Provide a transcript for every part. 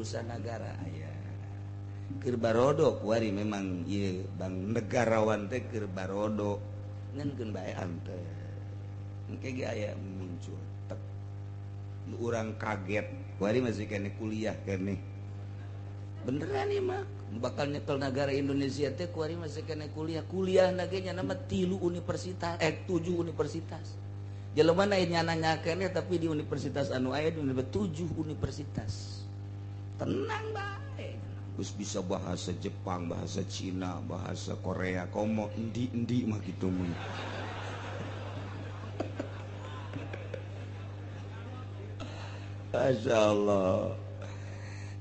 Urusan negara aya. Keur barodo kuari memang ieu bang negarawan teh keur barodo ngan keun bae ante. Engke ge aya muncul tek. Nu urang kaget kuari masih keneh kuliah keneh. Beneran ieu mah bakal nyekel negara Indonesia teh kuari masih keneh kuliah. Kuliah na ge nya mah 3 universitas 7 universitas. Jelema na nya keneh tapi di universitas anu aya di 7 universitas. Tenang bae. Terus bisa bahasa Jepang, bahasa Cina, bahasa Korea, komo endi-endi mah gitu mun. Masya Allah.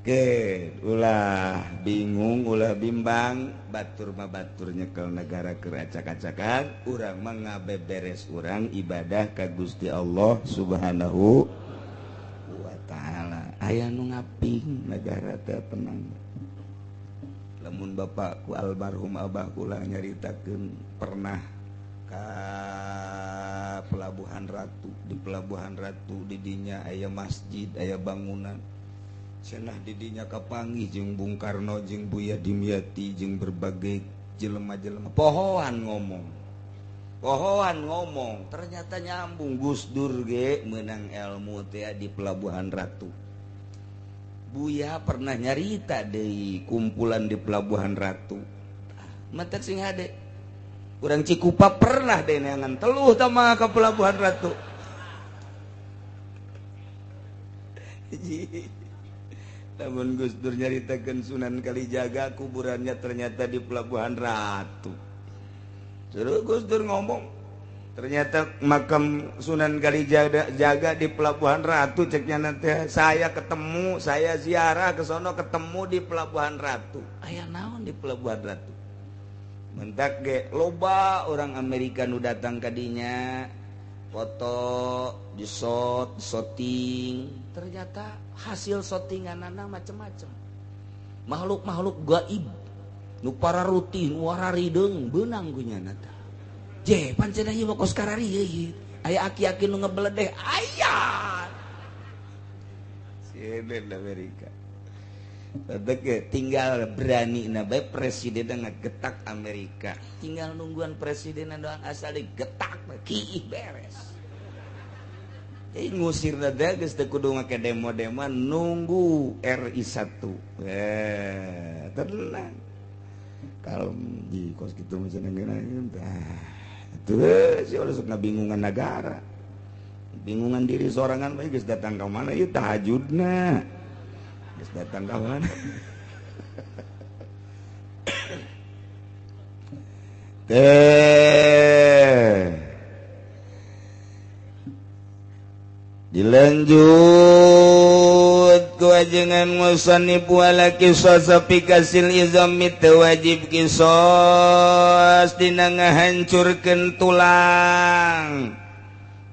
Oke, ulah bingung, ulah bimbang, batur mah batur nyekel negara keur acak-acakan, urang mah ngabeberes urang ibadah ka Gusti Allah Subhanahu wa taala. Aya nu ngaping negara teh tenang. Lamun bapakku almarhum abah kula nyaritakeun pernah ka Pelabuhan Ratu, di Pelabuhan Ratu didinya aya masjid, aya bangunan. Cenah didinya kapanggih jeung Bung Karno jeung Buya Dimyati jeung berbagai jelema-jelema. Pohoan ngomong. Pohoan ngomong, ternyata nyambung Gus Dur ge meunang ilmu teh di Pelabuhan Ratu. Buya pernah nyarita deui kumpulan di Pelabuhan Ratu. Matak sing hade. Urang Cikupa pernah deui neangan teluh tah mah ka Pelabuhan Ratu. Lamun Gus Dur nyaritakeun Sunan Kalijaga kuburannya ternyata di Pelabuhan Ratu. Terus Gus Dur ngomong, ternyata makam Sunan Kalijaga di Pelabuhan Ratu ceknya nanti saya ketemu, saya ziarah ke sono ketemu di Pelabuhan Ratu. Aya naon di Pelabuhan Ratu? Mentak ge loba orang Amerika nu datang ka dinya, foto, di-shot, shooting. Ternyata hasil shootinganana macem-macem. Makhluk-makhluk gaib nu pararuti, nu wararideung beunang ku nyana tah. Je, pancen ieu mah kos karari ieu. Aya aki-aki nu ngebeledeh, aya. Sieun Amerika. Tadek tinggal berani na bae presiden ngagetak Amerika. Tinggal nungguan presiden doang asal digetak kiih beres. Jadi ngusir teh geus teu kudu make demo-demo nunggu RI 1. Tenang. Kalau di kos kitu mah cenah tah. Tuh si ulah sok ngabingungan negara. Bingungan diri sorangan bae geus datang ka mana ieu tahajudna. Geus datang ka mana. Teh dilanjut ku ajengan musannif wala qisas fi kasil izami wajib qisas dina ngahancurkeun tulang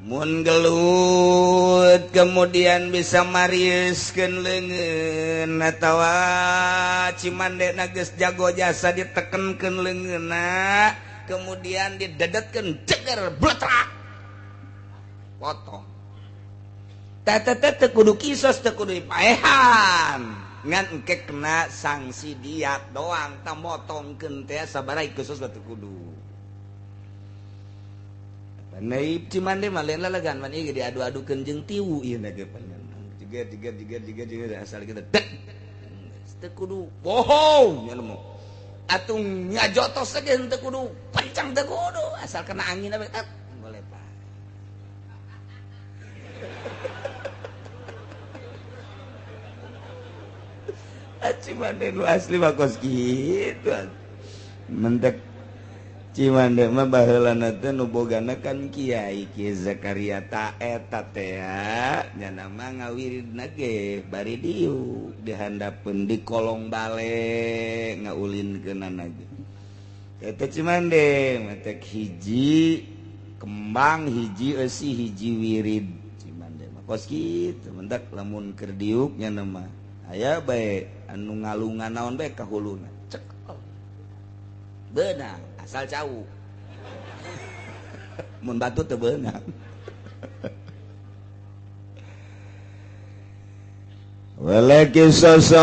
mun gelut kemudian bisa mariuskeun leungeun atawa cimandena geus jago jasa ditekenkeun leungeunna kemudian didedetkeun ceger bletrak potong. Tete teu kudu kisos teu kudu dipaehan ngan engke kena sanksi diat doang tah motongkeun teh sabaraha kisos teu kudu. Naib Cimande mah lain lalagan man ieu diadu-adukeun jeung tiwu ieu na ge panjang. Jeger jeger jeger jeger jeger asal kita dek teu kudu bohong nya mah. Atuh ngajotos ge teu kudu pancang teu kudu asal kena angin we boleh pak. Cimande nu asli mah kos kitu. Mentek Cimande mah baheulana teh nu bogana kan Kiai Ki Zakaria ta eta teh nya mah ngawiridna ge bari diuk dihandapeun di kolong bale ngaulinkeunana ge. Eta Cimande mentek hiji kembang hiji eusi hiji wirid Cimande mah kos kitu mentek lamun keur diuk nya mah aya bae anu ngalungan naon bae ka huluna cek beunang asal cau mun batu teu beunang. Walaki sosok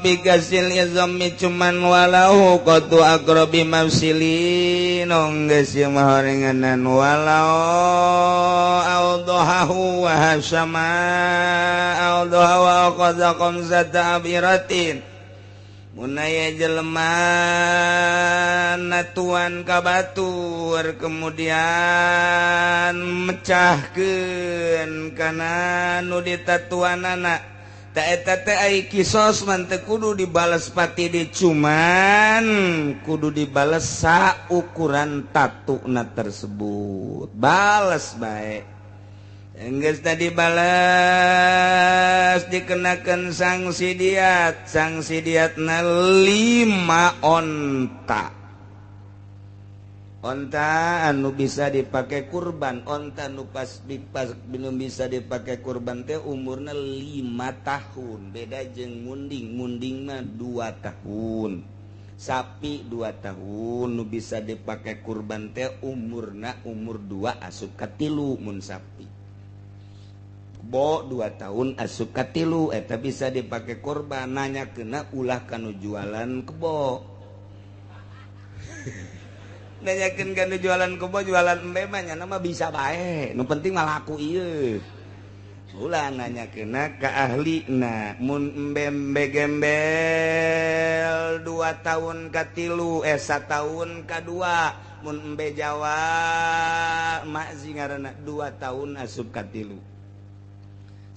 bikasil izami cuman walau qatu aqrabi mafsilin geus ieu mah horenganan walau awdahu wa hasama awdahu wa qadha qamsata abiratin munaya jelema natuan ka batur kemudian mecahkeun kana nu ditatuanana ta eta teh ai kisos mah teu kudu dibales pati di cuman kudu dibales saukuran tatuna tersebut bales bae. Enggeus tadi balas dikenakan sanksi diat, sanksi diatna 5 onta. Onta anu bisa dipakai kurban, onta nu pas belum bisa dipakai kurban teh umurna 5 tahun, beda jeung munding, munding mah 2 tahun. Sapi 2 tahun nu bisa dipakai kurban teh umurna umur 2 asup ka 3 mun sapi. Bo 2 tahun asup ka 3 eta bisa dipakai korban nanya kena ulah kanu jualan kebo. Nanyakeun kanu jualan kebo jualan embe mah nya mah bisa bae nu penting mah laku ieu. Ulah nanya kena ka ahlina mun embe gembel 2 tahun ka 3 1 tahun ka 2 mun embe Jawa mak sih ngaranna 2 tahun asup ka 3.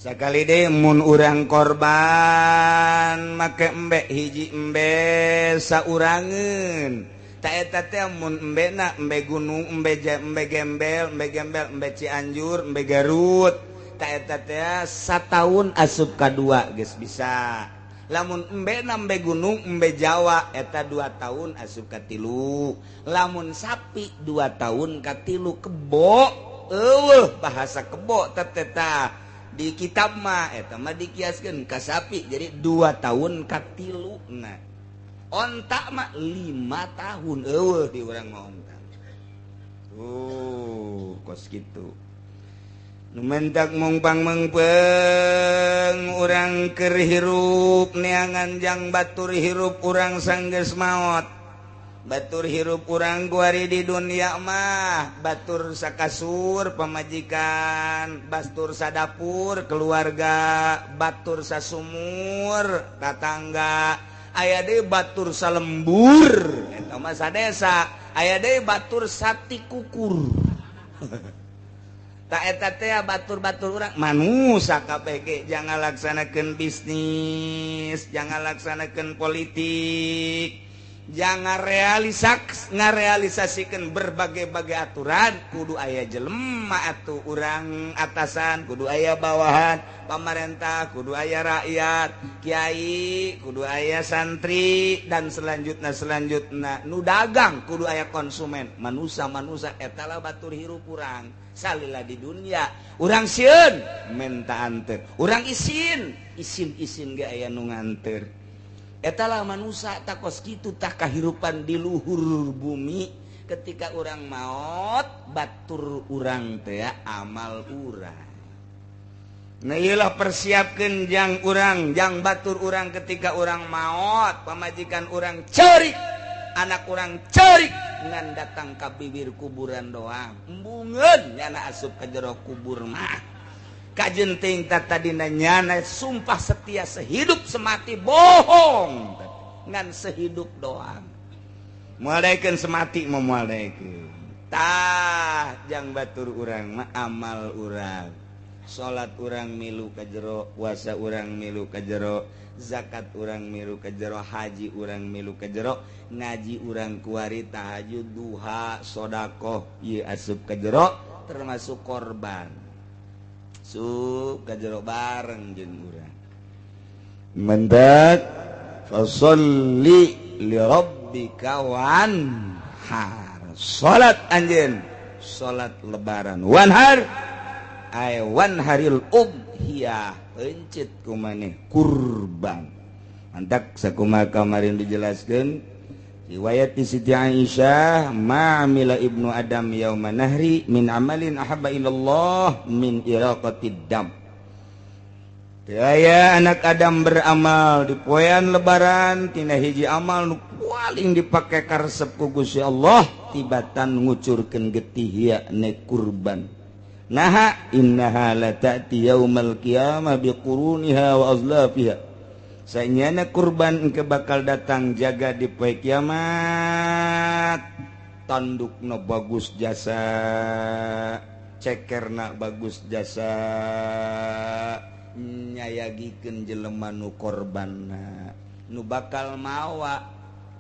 Sakali deh mun urang korban make embe hiji embe saurangeun ta eta teh mun embena embe gunung embe embe gembel embe Cianjur embe Garut ta eta teh sataun asup ka 2 geus bisa. Lamun embe na embe gunung embe Jawa eta 2 tahun asup ka 3. Lamun sapi 2 tahun ka 3 kebo eueuh bahasa kebo teh di kitab mah eta mah dikiaskeun ka sapi jadi 2 tahun ka 3 nah onta mah 5 tahun eueuh di urang mah onta tuh kos kitu nu mentak mongpang mengpeng urang keur hirup neangan jang batur hirup urang sanggeus maot batur hirup urang guari di dunia mah batur sakasur pamajikan batur sadapur keluarga batur sasumur tatangga aya deui batur salembur eta mah sadesa aya deui batur satikukur ta eta teh batur-batur urang manusa kabeh ge jangan laksanakeun bisnis jangan laksanakeun politik jangan ngarealisasikan berbagai-bagai aturan kudu aya jelema atuh urang atasan kudu aya bawahan pamarentah kudu aya rakyat kiai kudu aya santri dan selanjutna nu dagang kudu aya konsumen manusa-manusa eta lah batur hirup urang salila di dunia urang sieun menta anteur urang isin isin-isin ge aya nu nganteur etalah manusia takos kitu tah kahirupan di luhur bumi ketika urang maot batur urang teh amal urang. Nah iyalah persiapkeun jang urang jang batur urang ketika urang maot pamajikan urang ceurik anak urang ceurik ngan datang ka bibir kuburan doang embungeun nyana asup ka jero kubur mah. Kajenting tadina nyana sumpah setia sehidup semati bohong ngan sehidup doang moal daekeun semati mah moal daekeun tah jang batur urang mah amal urang salat urang milu ka jero puasa urang milu ka jero zakat urang milu ka jero haji urang milu ka jero ngaji urang kuari tahajud duha sedekah ieu asup ka jero termasuk korban sup ka jero bareng jeung urang mendak fasholli li rabbika wanhar salat anjeun salat lebaran wanhar ay wanharil udhiyah pencit kumaneh kurban mantak sakumaha kamarin dijelaskeun riwayat di Siti Aisyah ma'amila ibnu Adam yauma nahri min amalin ahabba ilallah min iraqatid dam. Teu aya anak Adam beramal di poean lebaran tina hiji amal nu paling dipake karesep ku Gusti Allah tibatan ngucurkeun getih yakni kurban. Naha innaha la ta'ti yaumal qiyamah biquruniha wa azlafiha. Sanyana kurban engke bakal datang jaga di poe kiamat. Tandukna bagus jasa, cekerna bagus jasa, nyayagikeun jelema nu korbanna, nu bakal mawa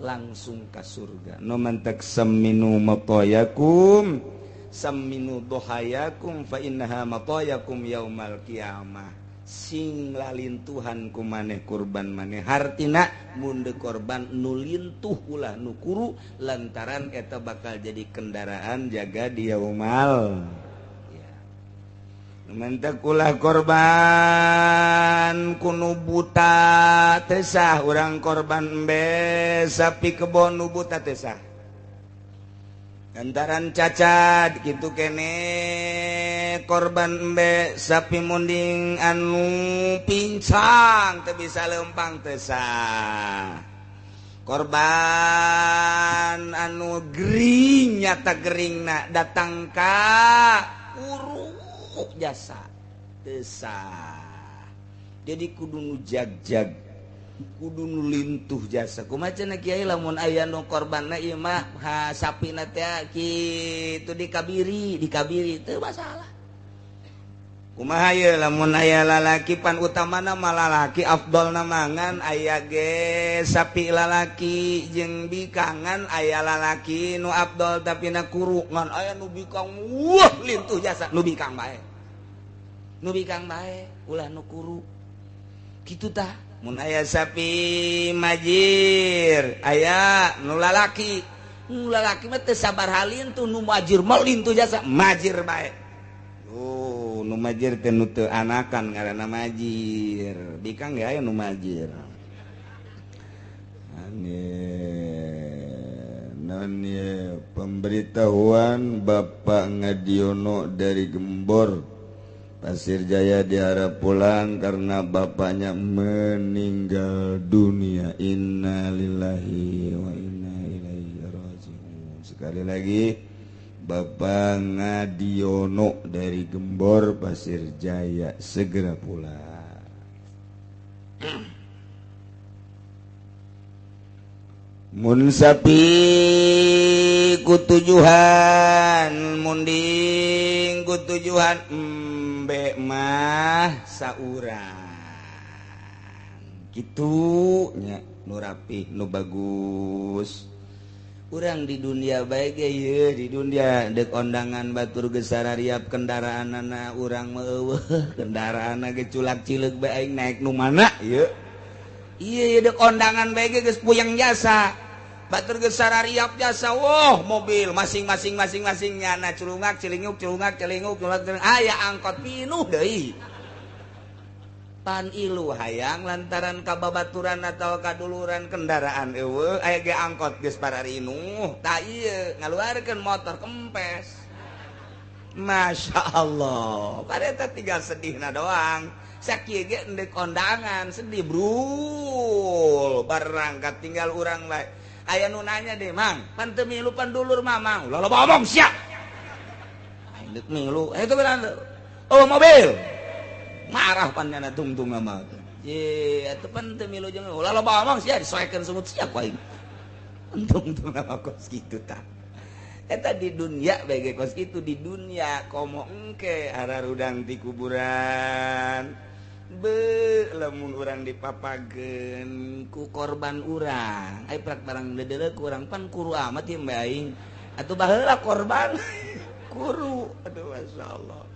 langsung ka surga. Nu mantak saminu matayakum saminu dohayakum fa innaha matayakum yaumal qiyamah. Sing lalintuhan ku maneh kurban maneh, hartina mun deuk korban nu lintuh ulah nu kuru, lantaran eta bakal jadi kendaraan jaga di yaumal. Mentak ulah korban kunu buta tesah, urang korban embe sapi kebon nu buta tesah. Lantaran cacat kitu kene korban embe sapi munding anu pincang teu bisa lempang tesah. Korban anu gering nyata geringna datang ka uruk jasa tesah. Jadi kudu nu jag-jag, kudu nu lintuh jasa. Kumaha cenah kiai lamun aya nu korbanna ieu mah sapina teh kitu dikabiri, dikabiri teu masalah. Kumaha ye lamun aya lalaki pan utamana mah lalaki afdolna mangan aya ge sapi lalaki jeung bikangan aya lalaki nu afdol tapi na kuru ngan aya nu bikang wah lintuh jasa nu bikang bae. Nu bikang bae ulah nu kuru. Kitu tah mun aya sapi majir aya nu lalaki, nu lalaki mah teu sabar halintuh nu majir mah lintuh jasa majir bae. Oh, nu majir teh nu teu anakan ngaranna majir. Bikang ge aya nu majir. Naon ye pemberitahuan Bapak Ngadiono dari Gembor Pasir Jaya diharap pulang karena bapaknya meninggal dunia. Innalillahi wa inna ilaihi raji'un. Sekali lagi Bapak Ngadiono dari Gembor Pasir Jaya segera pulang. Mun sapi kutujuhan munding kutujuhan embe mah saurang kitu nya nu rapih nu bagus. Urang di dunia bae ge ieu di dunia deuk ondangan batur geus sarariap kendaraanana urang mah eueuh kendaraanna ge culak cileuk bae aing naik nu mana ieu. Ieu deuk ondangan bae ge geus puyeng jasa. Batur geus sarariap jasa woh mobil masing-masing masing-masing nyana culungak cilinguk culungak celinguk culungak aya angkot pinuh deui. Pan ilu hayang lantaran kababaturan atau kaduluran kendaraan eueuh aya ge angkot geus pararinuh tah ieu ngaluarkeun motor kempes. Masya Allah pareta tinggal sedihna doang sakieu ge endek kondangan sedih brul barangkat tinggal urang bae aya nu nanya deh mang pan teu milu pan dulur mamang ulah loba omong sia aing deuk milu eta bener oh mobil marah panjana tungtung ama ye atuh pan teu milu jeung ulah loba omong sia disoekeun sungut sia ku aing tungtung ama kos kitu tah eta di dunia bae ge kos kitu di dunia komo engke hararudang di kuburan be lamun urang dipapageun ku korban urang ai prak barang dedeuleuh ku urang pan kuru amat ieu mah aing atuh baheula korban kuru aduh masyaallah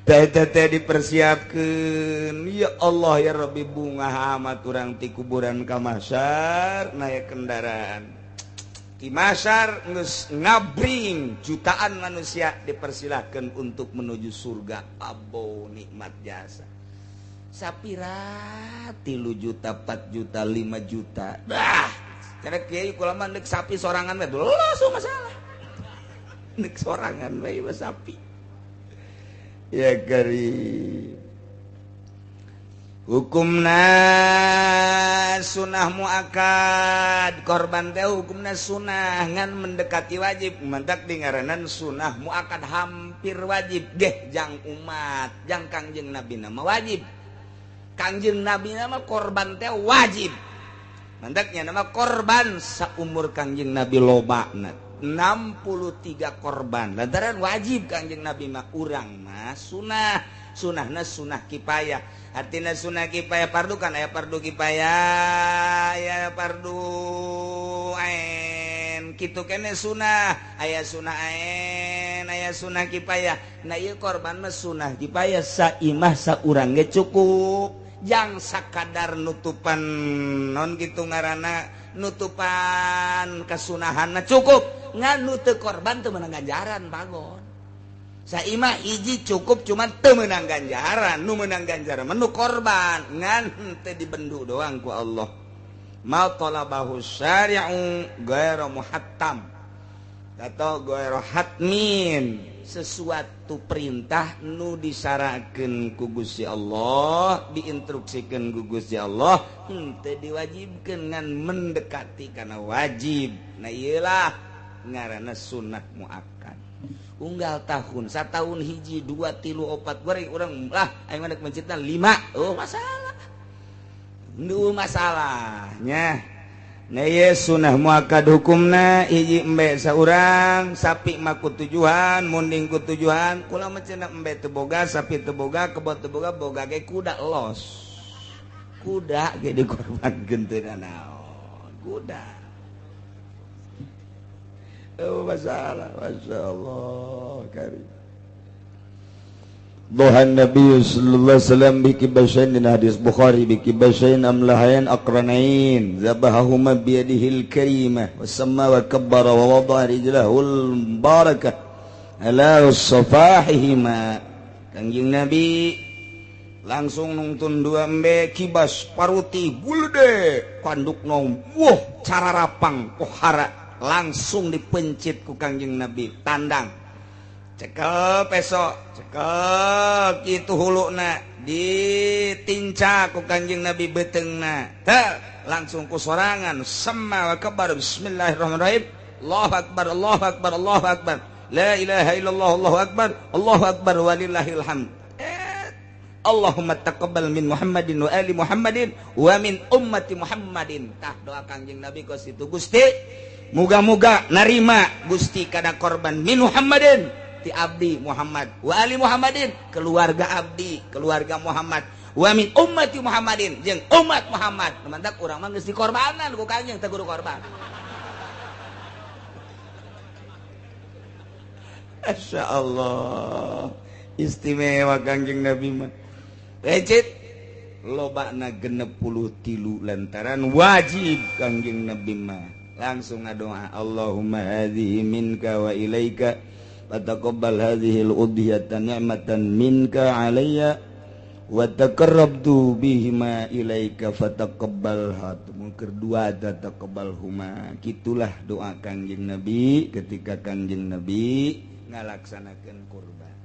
teh dipersiapkan ya Allah ya Rabbi bunga amat urang ti kuburan ka mahsyar naik kendaraan di mahsyar geus ngabring jutaan manusia dipersilahkan untuk menuju surga abo nikmat jasa sapira 3 juta 4 juta 5 juta dah cara kiai kula mah deuk sapi sorangan we langsung masalah deuk sorangan we sapi ya karim. Hukumna sunah muakkad korban teh hukumna sunah ngan mendekati wajib mantak dingaranan sunah muakkad hampir wajib geh jang umat jang Kangjeng Nabi nama wajib. Kangjeng Nabi nama korban teh wajib. Mantaknya nama korban saumur Kangjeng Nabi lobana 63 korban lantaran wajib Kangjeng Nabi mah urang mah sunah. Sunahna sunah kipayah. Artinya sunah kipayah pardu kan aya pardu kipayah aya pardu ain kitu kene sunah aya sunah ain aya sunah kipayah. Nah ieu korban mah sunah kipayah saimah saurang ge cukup jang sakadar nutupan non kitu ngaranna nutupan kasunahanna cukup ngan nu teu korban teu meunang ganjaran bagon. Saimah hiji cukup cuman teu meunang ganjaran, nu meunang ganjaran mah nu korban ngan teu dibendu doang ku Allah. Ma talabahu syari'u ghairu muhattam atau ghairu hatmin, sesuatu perintah nu disarakeun ku Gusti Allah, diinstruksikeun ku Gusti Allah, henteu diwajibkeun ngan mendekati kana wajib. Nah ieu lah ngaranna sunah muakkad. Unggal tahun, satahun hiji, dua, tilu, opat, goreng orang lah, aing mah dek mencitna 5. Oh masalah. Nu masalahnya. Nah ieu sunah muakkad hukumna hiji embe saurang, sapi mah ku tujuhan, munding ku tujuhan. Kula mah cenah embe teu boga, sapi teu boga, kebo teu boga, boga ge kuda los. Kuda ge dikorbankeun teu nanaon. Kuda. Oh, masalah, masya Allah, karim. Dohan Nabi sallallahu alaihi wasallam bikibashain din hadis Bukhari bikibashain amlahain aqranain zabahahuma biyadihil karimah wa samma wa kabbara wa wada'a rijlahul barakah ala safahihima. Kangjeng Nabi langsung nungtun dua embe kibas paruti gulde kandukna wah cara rapang pohara langsung dipencit ku Kangjeng Nabi tandang cekel peso cekel kitu huluna ditinca ku Kangjeng Nabi beuteungna teh langsung ku sorangan sama wa kabar bismillahirrahmanirrahim Allahu akbar Allahu akbar Allahu akbar la ilaha illallah Allahu akbar Allahu akbar walillahil hamd. Allahumma taqabbal min Muhammadin wa ali Muhammadin wa min ummati Muhammadin. Tah doa Kangjeng Nabi kos itu Gusti muga-muga narima Gusti kada korban min Muhammadin ti abdi Muhammad wa ali Muhammadin keluarga abdi keluarga Muhammad wa min ummati Muhammadin jeung umat Muhammad. Mantak urang mah geus dikorbanan ku Kangjeng teh guru korban. Masya Allah istimewa Kangjeng Nabi mah. Ecit lobana 63 lantaran wajib Kangjeng Nabi mah. Langsung ngadoa Allahumma hadhihi minka wa ilaika fataqabbal hadhihi al-udhiyata ni'matan minka alayya wa taqarrabtu bihima ilaika fataqabbalha. Mungkin dua taqabbalhuma. Kitulah doa Kangjeng Nabi ketika Kangjeng Nabi ngalaksanakeun kurban.